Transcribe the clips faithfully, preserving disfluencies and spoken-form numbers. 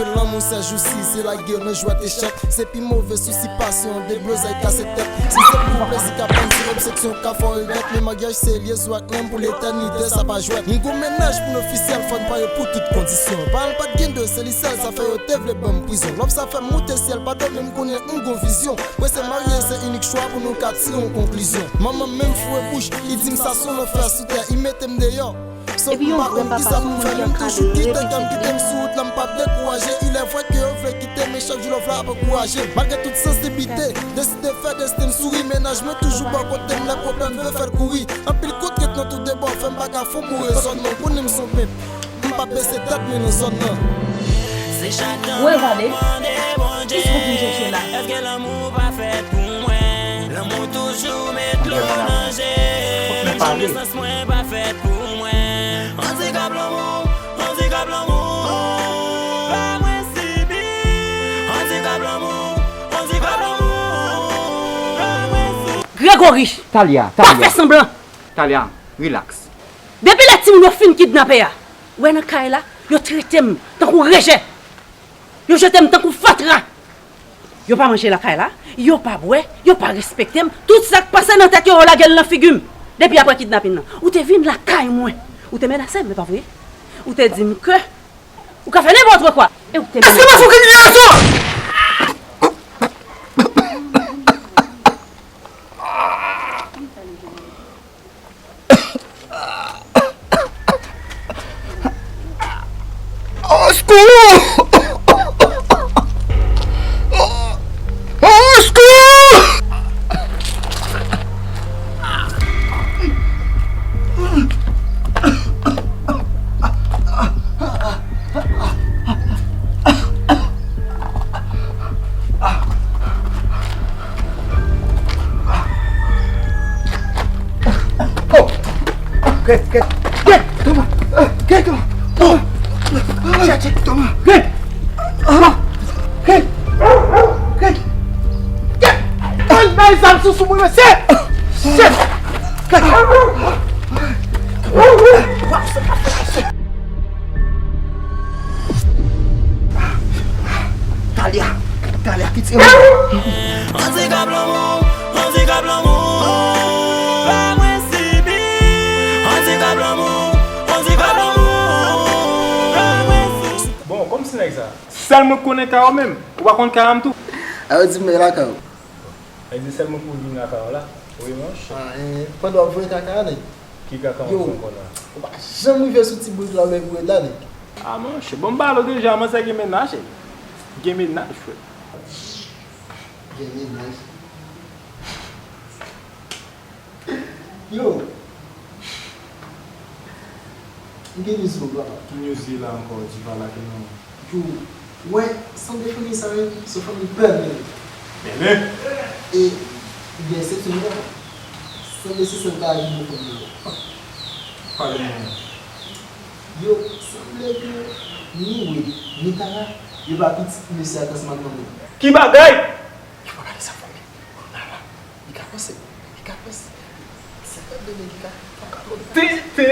Lanmou sèjousi, se lage nan jwèt echèk. Se pi move sousi pasyon, deblozay kase tèt. Si se pou plezi k ap vann, se obseksyon k ap fè w regrèt. Men maryaj se lyezon ak nanm pou letènite, sa pa jwèt. M gon mennaj pou n ofisyèl, fò n pare pou tout kondisyon. Paran l pa t gen dwe, se li sèl, sa fè yo te vle ban m prizon. Love sa fè m moute syèl, pa dòmi m konnen m gon vizyon. Prese marye, se inik chwa pou nou ka tire yon konklizyon. Manman m menm foure bouch, li di m sa se yon lanfè sou tè, li mete m deyò. Epi yon granpapa sou moun ki ankadre yo, rete fidèl. Kite m sou wout la, m p ap dekouraje. Il est vrai ke yo vle kite, men chak jou love la ap ankouraje. Malgre tout sansiblite, deside fè desten m souri. Mennaj mwen toujou bò kote m, lè pwoblèm vle fè l kouri. Anpil kontrent nan tou de bò, fè m pa ka fon pou rezònman. Konnen m se yon pent, m p ap bese tèt mwen nan zòn nan. Mwen gade, kisa w vin chèche la? Èske lanmou pa fèt pou mwen? Lanmou toujou met dlo nan je. Menm jan nesans mwen pa fèt pou mwen. Andikap lanmou, andikap lanmou. Ba mwen sibi. Andikap lanmou, andikap lanmou. Ba mwen sibi. Gregory! Talia, pa Talia, fè sanblan! Talia, relax. Depi lè timoun yo fin kidnape a, ou wè nan kay la, yo trete m tankou rejè. Yo jete m tankou fatra. Yo pa manje lakay la, yo pa bwè, yo pa respekte m. Tout sa k pase nan tèt yo, yo lage l nan figi m. Depi apre kidnapin nan, ou te vin lakay mwen. Ou te menase m, e pa vre? Ou te di m ke ou ka fè nenpòt kwa. E ou te menase m. Èske mwen fè w kidnape? Au secours! Au secours! Oh! Gèt, gèt, gèt! Toma! Gèt, Toma! Toma! Chèche, Toma! Gèt! Toma! Gèt! Gèt! Gèt! Ay, bay zam sou sou mwen, mesye! Shit! Gèt! Talia, Talia, kite mwen. Andikap lanmou, andikap lanmou. Ba mwen sibi. Andikap lanmou, andikap lanmou. Ba mwen sibi. Bon, kòmsi nèg sa? Sèl mwen k konnen kay ou menm. Ou pa konn kay la m tou. A yo di m nèg lakay ou. Sa vle di sèlman pou w vin lakay ou la? Wi, monchè. Ah, eh, pandan w ap voye kaka a, nèg. Ki kaka w ap voye ankò la? Ou pa janm rive sou ti boul la, ou menm pou ret la, nèg. Ah, monchè. Bon, m pale w deja, manzè gen mennaj, eh. Gen mennaj, frè. Gen mennaj. Yo! M gen news pou ou, papa. Ki news li la ankò, Divala, ke non? Yo, wè, sanble fanmi sa menm, se fanmi pè menm. Bèlè! E, byen, se tou non. Sanble se sèl ka rive fanmi yo. Pale mwen. Yo, sanble ke ni Wade, ni Tara, yo pa pitit mesye a Tasman non. Ki bagay? Yo pa pale sa fanmi. Li ka panse. Li ka panse. Se tèt de nèg li ka. Te, te.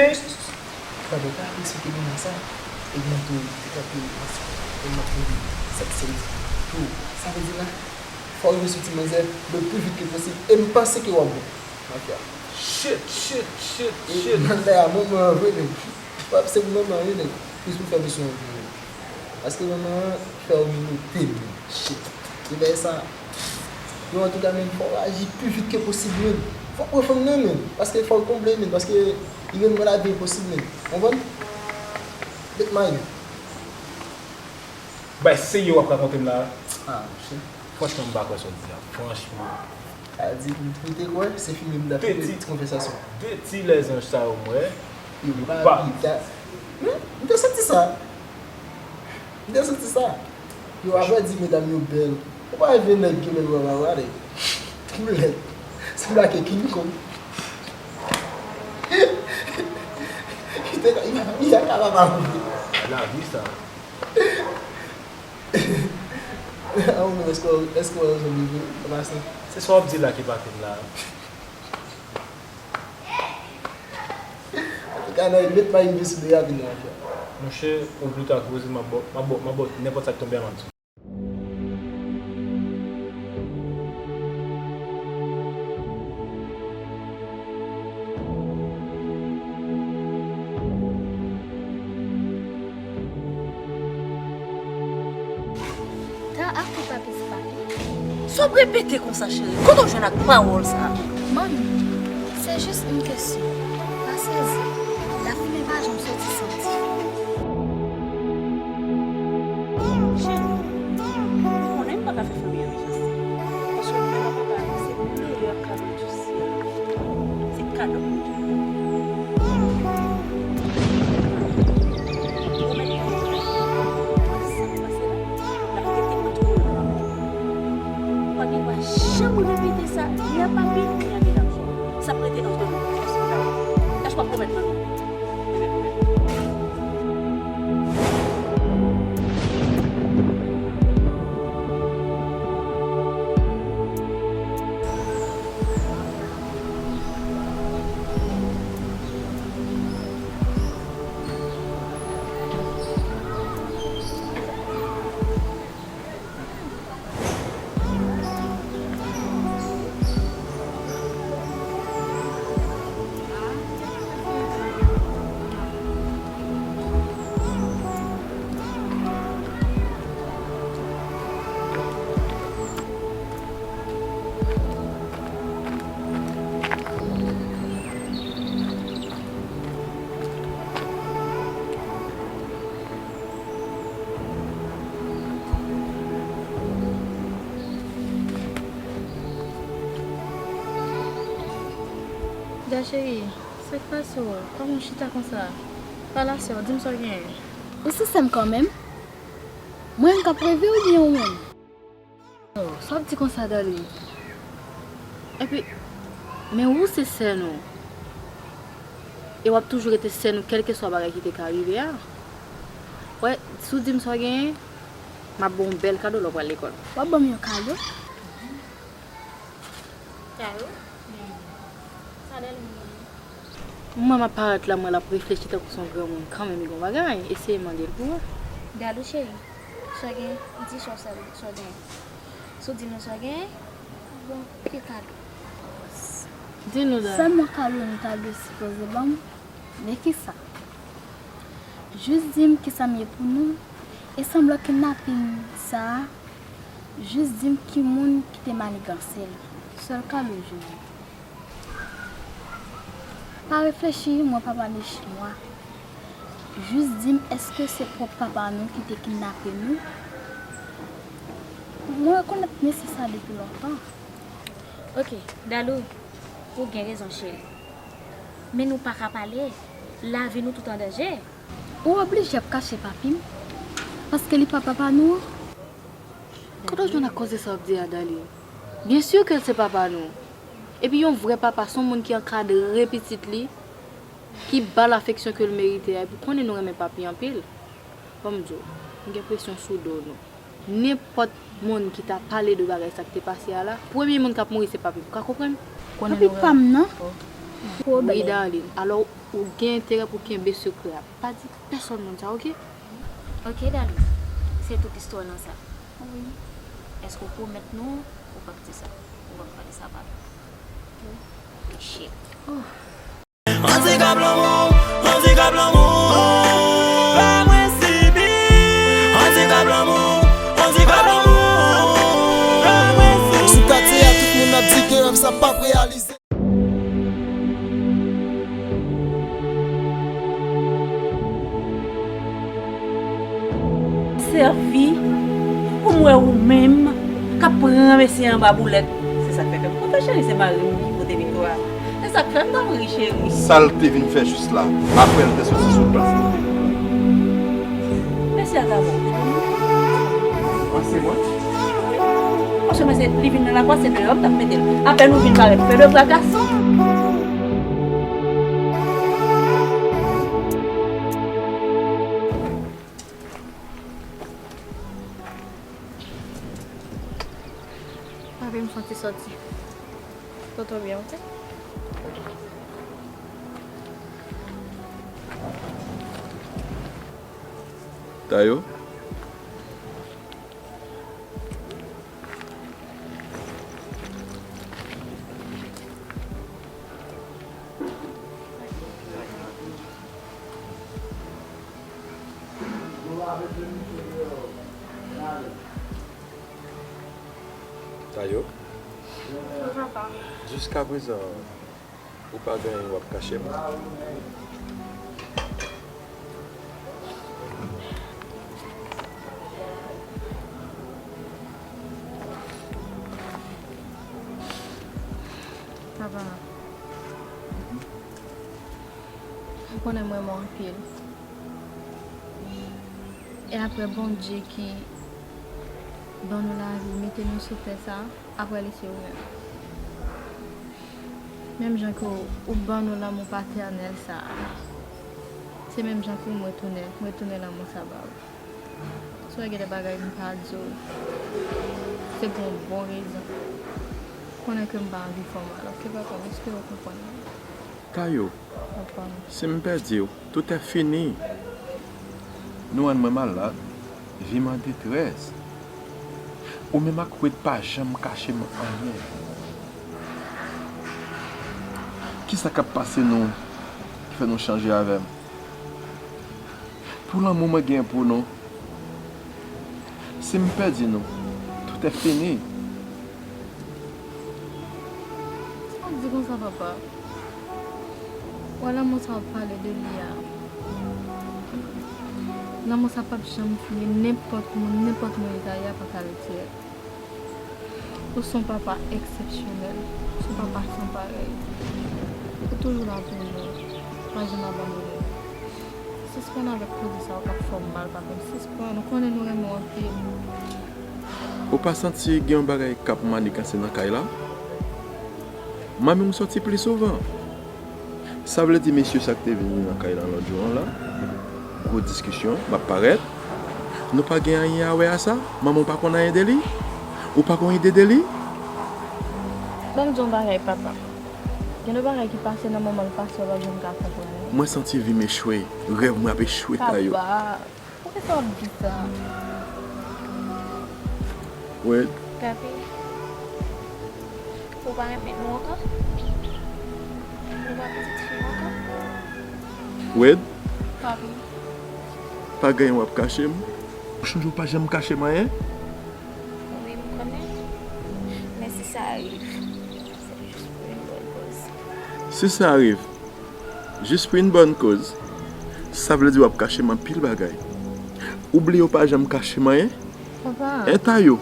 Gade, pa eksplike moun sa. Ebyen, tou, li te kanpe ansanm. E m ap vin sèt sèt. Tou, sa vle di la, fò w rive sou ti manzè le plus vite que possible. E m panse ke w ap bon. Mafya. Shit, shit, shit, shit. Nan lè a, manman an vre, nèg. W ap se pou manman an, wi, nèg. Plis pou fè misyon an, wi, nèg. Paske manman an fè w minote, men. Shit. Li fè sa. Yo, antouka, men, fò w aji pi vit ke posib, men. Fò w pran fanm nan, men. Paske fò w konble, men. Paske li gen mwen lavi enposib, men. Konprann? Bet mayo. Bay serye w ap rakonte m la. Ah, monchè. Franchman, m pa kwè sa w di a. Franchman. Sa di, m te kwè, se fini m t ap fini ti konvèsasyon. De ti lèzanj sa yo m wè. Yo pa pi ta. Men, m te santi sa. M te santi sa. Yo, apre di medam yo bèl. Ou pa rive nèg gen bèl bra bra, nèg. Poulèt. Sanble ak King Kong. Li te ka, li, li ka pa pa vre. Lavi sa. A ou menm, èske, èske w wè yon zòm li vre, an pasan? Se sa w ap di la ki pa fèt la. Antouka, nèg, met mayo sou li rapid, mon frè. Monchè, ou pito ak Rosie, m ap ba w, m ap ba w, m ap ba w nenpòt sa k tonbe a, m ap di w. Ta akou pa plis pale. Sa w ap repete konsa, cheri? Kote w jwenn ak pawòl sa a? Manmi, se jis yon kesyon. Pa sezi. Lafimen pa janm soti santi. Cheri, ou konnen m pa ka fè fanmi an mechanste. Paske mwen ak papa nou se meyè kado. Se kado Bondye. Pwomèt mwen, sa k pase la, l ap rete ant nou. Ou pa gen dwa janm repete sa, ni a papi, ni a medam. Sa ap rete ant nou. Èske w dakò? Èske w ap pwomèt mwen? Da cheri, sa k pase w? Kòman w chita konsa? Pale a sè w, di m sa w genyen. Ou se sè m kanmenm? Mwen menm k ap reve oubyen ou menm? Oh, sa w ap di konsa, Darline? Epi, men ou se sè nou. E w ap toujou rete sè nou, kèlkeswa bagay ki te ka rive a. Wè, si w di m sa w genyen, m ap ba w yon bèl kado lè w pral lekòl. W ap ban m yon kado? Kado? Sa Darline genyen? Mwen m ap parèt la, mwen l ap reflechi tankou se yon granmoun kanmenm, li gon bagay. Eseye mande l pou mwen. Dadou cheri, sa w gen, di sa w sa w gen. Si w di nou sa w gen, bon, ki kado? Di nou, Dadou. Sèlman kado nou ta dwe sipoze ban m, men ki sa? Jis di m ki sa m ye pou nou, e sanblan kidnapin sa a, jis di m ki moun ki te maniganse l. Sèl kado, Jezi. Pa reflechi, mwen pa pale chinwa. Jis di m, èske se pwòp papa nou ki te kidnape nou? Mwen rekonèt mesye sa depi lontan. Ok, Dalou, ou gen rezon, cheri. Men nou pa ka pale. Lavi nou tout an danje. Ou oblije ap kache papi m, paske li pa papa nou an. Kote w jwenn ak koze sa w ap di a, Darline? Byen si ke l se papa nou. Epi yon vrè papa se yon moun ki ankadre pitit li, ki ba l afeksyon ke l merite a, epi w konnen nou renmen papi anpil. Ban m di w, m gen presyon sou do nou. Nenpòt moun ki ta pale de bagay sa k te pase a la, premye moun k ap mouri se papi m. Ou ka konprann? Papi pa m nan. Wi, Darline. Alò, ou gen enterè pou kenbe sekrè a. Pa di pèsonn moun sa, oke? Ok, Dalou. Se tout istwa w lan sa? Wi. Èske w pwomèt nou ou p ap di sa? Ou p ap pale sa a papi? Wi. Shit. Andikap lanmou, andikap lanmou. Fè mwen sibi. Andikap lanmou, andikap lanmou. Fè mwen sibi. Sou katye a, tout moun ap di ke rèv sa p ap reyalize. Sèvi pou m wè ou menm k ap pran mesye anba boulèt. Se sa k fè kè m kontan, cheri, se mari m ki pote viktwa a. Se sa k fè m tanpri, cheri. Sa l te vin fè jis la, apre l te soti sou plas li te. Mesye a ta bon. An se mwen? Paske mwen se li vin nan lakwa, se deyò m t ap mete l. Apèn ou vin parèt, fè de bra gason. Papi m santi soti. Toto byen, oke? Tayo? Tayo? Wi, papa. Jiskaprezan, ou pa gen anyen w ap kache m? Papa, ou konnen m renmen w anpil. E apre Bondye ki ban nou lavi, mete nou sou tè sa, apre li se ou menm. Menm jan ke w, ou ban nou lanmou patènèl sa a, se menm jan ke m retounen, m retounen lanmou sa ba ou. Si w wè gen de bagay m pa di w, se pou yon bon rezon. Konnen ke m pa anvi fè w mal, oke papa m? Espere w konprann mwen. Tayo, papa m, si m pèdi w, tout è fini. Nou ann mwen malad, vi m an detrès. Ou menm ak Wade pa janm kache m anyen. Kisa k ap pase nou ki fè nou chanje avè m? Pou lanmou mwen gen pou nou, si m pèdi nou, tout è fini. Sa w di konsa, papa? Wè lanmou sa w ap pale de li a. Lanmou sa p ap janm fini, nenpòt moun, nenpòt moun li ta ye a pa ka retire l. Ou se yon papa eksepsyonèl, ou se yon papa san parèy. Ou toujou la pou nou, ou pa janm abandone nou. Sispann avèk koze sa yo k ap fè w mal, papa m. Sispann, ou konnen nou renmen w anpil. Ou pa santi gen yon bagay k ap manigase nan kay la? Manmi w sòti pli souvan. Sa vle di mesye sa k te vini nan kay la lòt jou an la, gwo diskisyon, m ap parèt. Nou pa gen anyen a wè a sa? Manman w pa konn anyen de li? Ou pa konn ide de li? Ban m di w yon bagay, papa. Gen de bagay ki pase nan moman l pase, w p ap janm ka konprann li. Mwen santi vi m echwe, rèv mwen ap echwe, Tayo. Papa, poukisa w ap di sa? Wade. Papi, ou pa renmen nou ankò? Nou pa pitit fi m ankò? Wade. Papi. Pa gen anyen w ap kache m? Ou chonje w pa janm kache m anyen? Wi, m konnen. Men si sa rive, se jis pou yon bòn koz. Si sa rive, jis pou yon bòn koz, sa vle di w ap kache m anpil bagay. Ou bliye w pa janm kache m anyen? Papa. Hein, Tayo?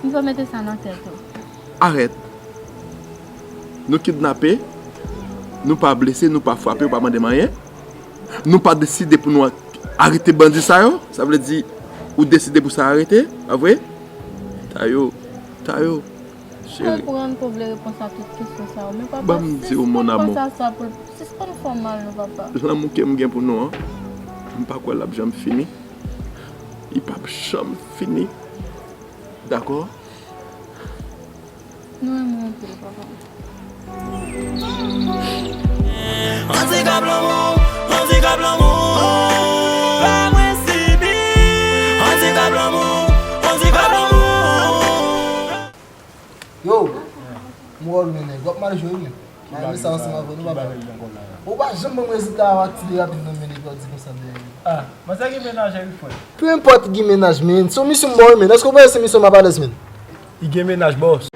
M pa mete sa nan tèt ou. Arèt. Nou kidnape, nou pa blese, nou pa frape, ou pa mande m anyen. Nou pa deside pou nou a-, arete bandi sa yo. Sa vle di, ou deside pou sa arete, pa vre? Tayo, Tayo. Cheri. Konprann ke w vle repons a tout kesyon sa yo, men papa, sispann panse a sa pou l, sispann fè w mal non, papa. Lanmou ke m gen pou nou an, m pa kwè l ap janm fini. Li p ap janm fini. Dakò? Nou renmen w anpil, papa. Andikap lanmou, andikap lanmou, fè mwen sibi. Andikap lanmou, andikap lanmou. Yo, m wè w wi, nèg. W ap mal jwe, wi. M a renmen sa ansanm avè w, nou pa pè. Ou pa janm ban m rezilta a, w ap tire rapid nan men nèg la, w di konsa de. Ah, men sa gen mennaj a wi, frè. Peu importe gen mennaj, men. Se yon misyon m ba w, men. Èske w panse se misyon m ap alèz, men? Li gen mennaj, bòs.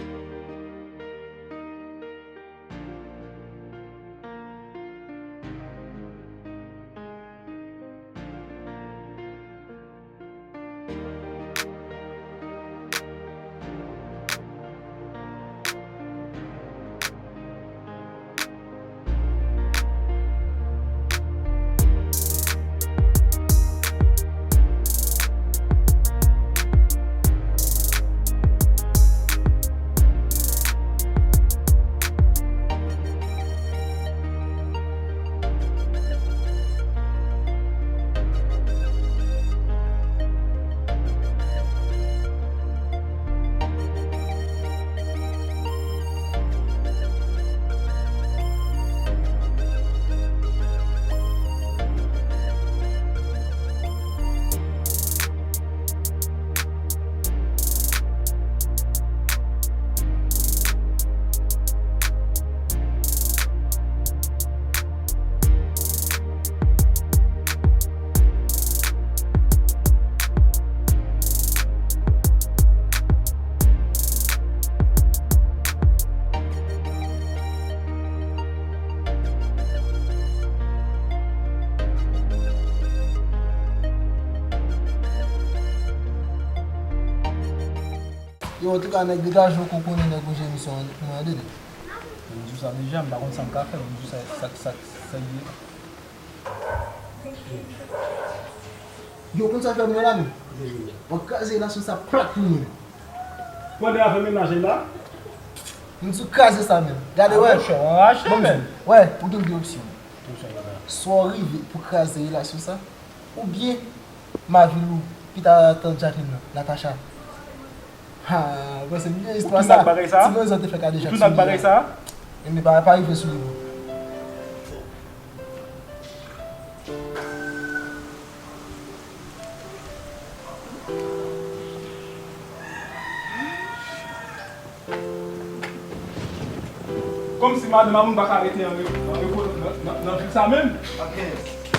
Antouka, nèg degaje w, ou konnen nèg ou jere misyon an mwen an de nèg. M di w sa deja, m pa konn sa m ka fè, m di w sa, sa, sa, sa k ye. Yo, konn sa fè mwen la menm? W ap kraze relasyon sa plat pou mwen. Pwande avè mennaj la. M di w kraze sa menm. Gade, wè. Monchè, w anraje menm. Wè, ou gen de opsyon. Swa w rive pou kraze relasyon sa, oubyen m a vil ou, pita tan Jacqueline nan, Natacha. Ha, ou panse m bliye istwa sa? Ti manzè te fè kado Jacques sou li a. Enben, pa, pa rive sou li non. Kòmsi madanm a moun pa ka rete an re-, an repo nan, nan, nan vil sa menm?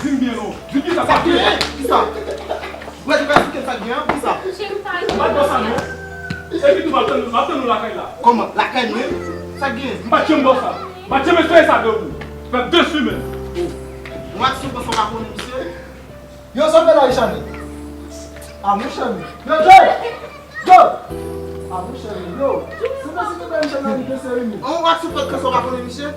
Di m byen non. Di m kisa k ap genyen? Kisa? Wè, li pa esplike m sa k gen an, kisa? Cheri, m pa... M pa t bò sa non. Epi tou, m ap tann, m ap tann nou lakay la. Kòman? Lakay mwen? Sa k gen? M pa t janm bò sa. M pa t janm espere sa de ou. Fè de simen. Yon aksyon konsa w pa konnen, misye? Yo, sa w fè la, Richard? A, monchè, men. Yo, Jay! Yo! A, monchè, men, yo. Se pa si te bay Richard nan li blese, wi, men. On aksyon fèt konsa w pa konnen, misye?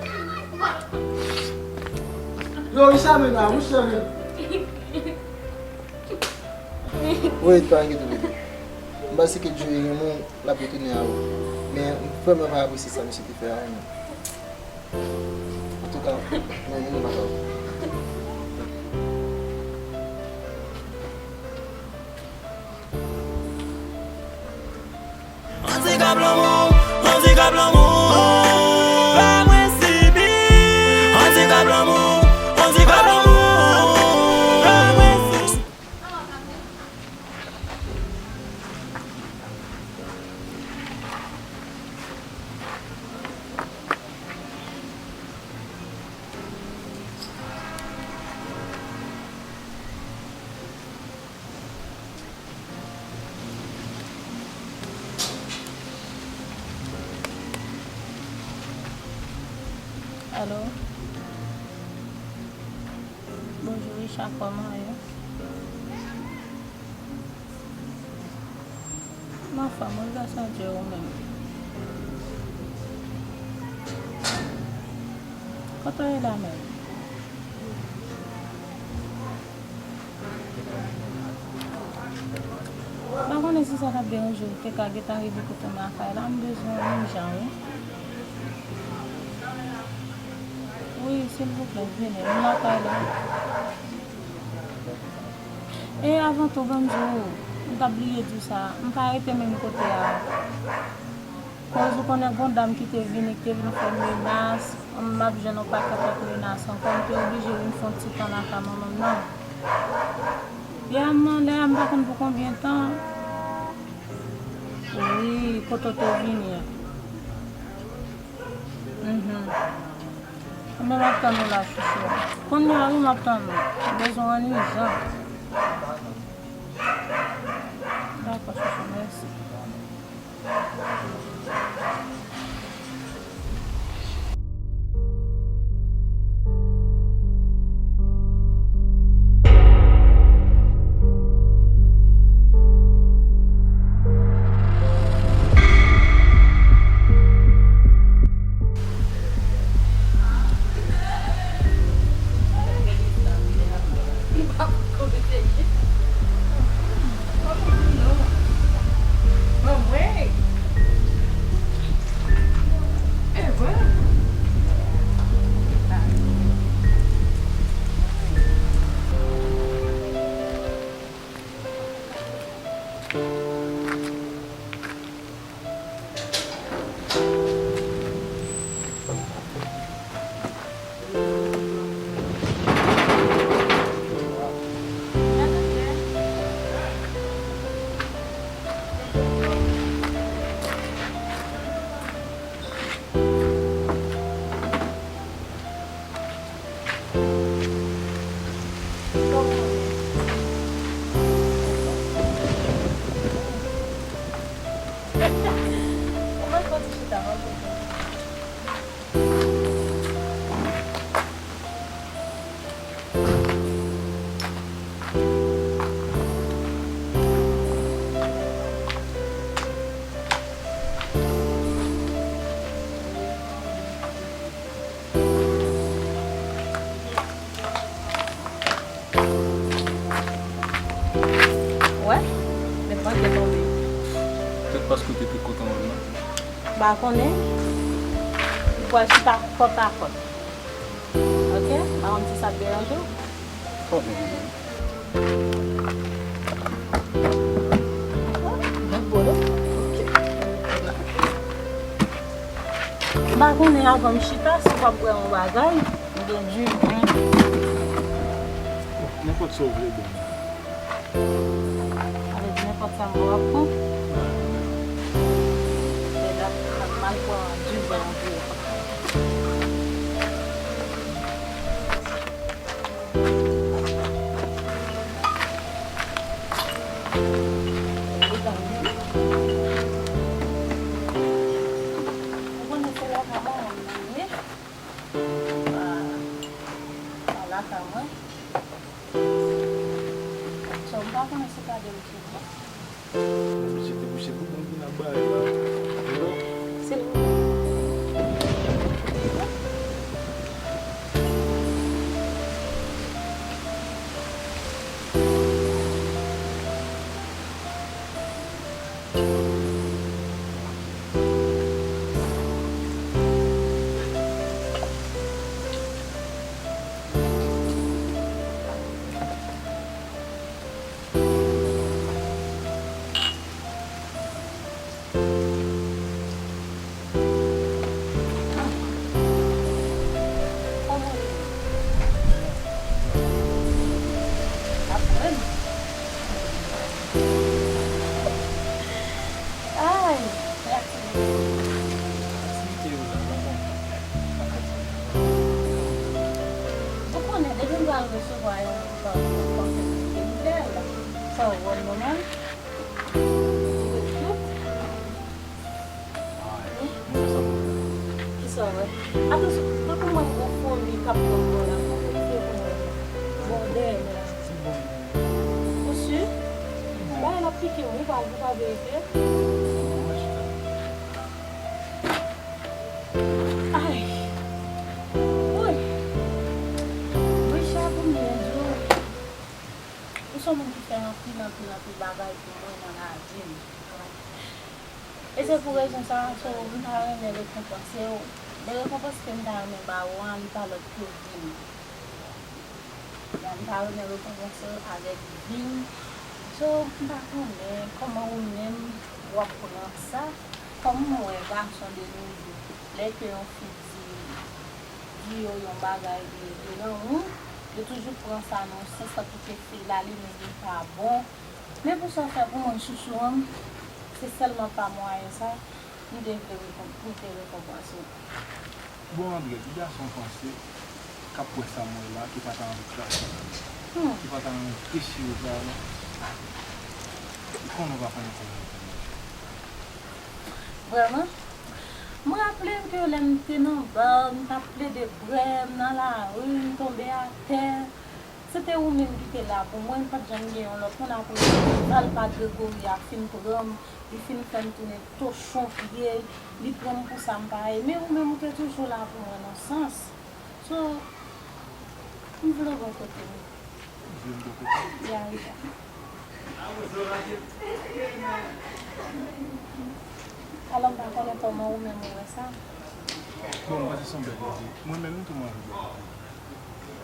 Yo, Richard, men, a, monchè, men. Wi, pa enkyete w, bebe. M panse ke Joe renmen w, l ap retounen a ou. Men, m vrèman pa apresye sa misye te fè a, non. Antouka, mwen, mwen, mwen pa ka. Andikap lanmou, andikap lanmou, fè mwen sibi. Andikap lanmou, andikap lanmou, fè mwen sibi. Alo? Bonjou, Richard, kòman w ye? M anfòm wi, gason Dye, ou menm? Kote w ye la menm? M pa konnen si sa t ap deranje w, ou te ka gentan rive kote m lakay la, m bezwen w ijan wi. Wi, silvouplè, vini, m lakay la. E avan tou, ban m di w, m t ap bliye di w sa, m pa rete menm kote a. Koz ou konnen gon dam ki te vini, ki te vin fè menas, m ap jwenn yon pakèt lòt menas ankò, m te oblije vin fè yon ti tan lakay manman m nan. Yè m nan, lè a m pa konn pou konbyen tan. Wi, kote w te vini an. Mhm. Enben, m ap tann ou la, chouchou. Kounye a, wi, m ap tann ou. M bezwen w an ijan. Dakò, chouchou, mèsi. Pa konnen, ou pral chita kòtakòt. Ok? Pa konn si sa ap deranje w. Fò byen. M pa konnen avan m chita si w p ap bwè yon bagay, oubyen du vin. Nenpòt sa w vle ban m. Sa vle di nenpòt sa m wè w ap pran. Lè n ap, n ap mal pran du vin an tou. Ou konnen se lakay mwen menm nan ye. Pa, pa lakay mwen. So, m pa konnen si w ta deranje mwen. Oblije te kouche pou bon vin ap bay la. Silvouplè. Ay, mèsi. Ou konnen, depi m pral resevwa yon, yon, yon, yon, yon, yon, yon, sa w wè m nòmal? Kisa w wè? Atansyon, tankou mwen, gon fomi k ap pran bò la, fomi ki te pou mwen. Bon, dèyè m la. Ou si? Bagay la pike m, wi, pa, pa verifye. Ay! Woy! Richard, pou m byen di w, ou se yon moun ki fè anpil, anpil, anpil bagay pou mwen nan lavi m. E se pou rezon sa a, so, m ta renmen rekonpanse w. Men rekonpans ke m ta renmen ba ou an, li pa lòt ke vi m. M ta renmen rekonpanse w avèk vi m. So, m pa konnen kòman ou menm w ap pran sa. Kòm mwen wè gason de nos jours, lè ke yon fi di, di yo yon bagay de, de lanmou, yo toujou pran sa nan sans sa pou ke fi la li menm li pa bon. Men pou sa w fè pou mwen, chouchou an m, se sèlman pa mwayen sa, m te vle rekonp-, m te rekonpanse w. Bon, André, ki gason w panse k ap wè sa m wè la, ki pa ta anvi kraze, ki pa ta anvi dechire sa la, li konnen w pa konnen kòman l ye. Vrèman, m raple m ke lè m te nan ba, m t ap plede bwè, m nan lari, m tonbe atè. Se te ou menm ki te la pou mwen, m pa t janm gen yon lòt moun apre sa. Sa l pa Gregory a fin pran m, li fin fè m tounen tochon pye, li pran m pou sa m pa ye. Men ou menm ou te toujou la pou mwen nan sans. So, m vle w bò kote m. Ou vle m bò kote w? Ya, ya. Alò, m pa konnen kòman ou menm ou wè sa. Bon, m panse se yon bèl ide. Mwen menm tou, m anvi bò kote w.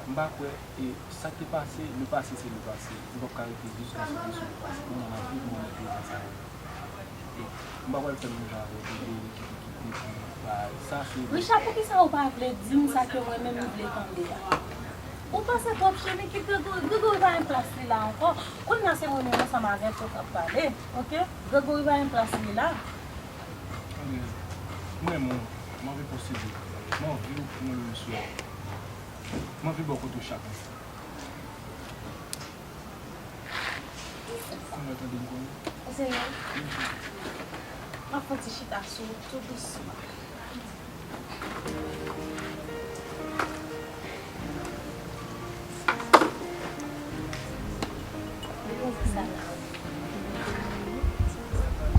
M pa kwè, e, sa k te pase, le passé c'est le passé. M p ap ka rete jis konsantre sou le passé. Pou mwen, m ap viv moman prezan sa yo. Donk, m pa pral fè menm jan avèk Gregory ki te kite pou bagay. Sa se Richard, poukisa ou pa vle di m sa ke mwen menm m vle tande a? Ou pase twòp chemen, kit Gregory. Gregory pa gen plas li la ankò. Kounye a se mwen menm ansanm avèk ou k ap pale, oke? Gregory pa gen plas li la. Mwen, mwen, m anvi posede. M anvi w pou mwen menm sou. M anvi bò kote w chak instan. Ou konnen w tande m konnen. Ou serye? M ap fè yon ti chita sou ou tou dousman. Li pou di sa la.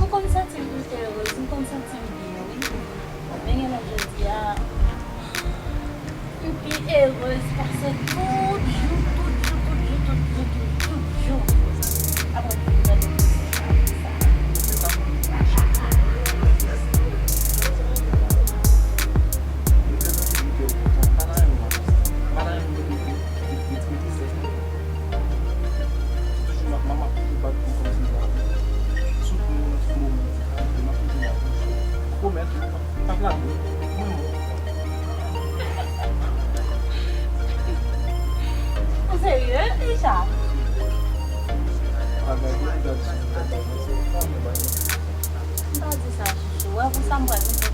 M konn santi m erez, m konn santi m byen, wi. Men gen lè jodi a, m pi erez pase tout jou, tout jou, tout jou, tout jou, tout jou. Apre m fin gade tout sa, tout sa. Se pa pou m. Mèt, pa plage. Ou serye, Richard? Pa gade, gade sou mwen, gade sou mwen. M pa di sa, chouchou. Wè, pou sa m pral mete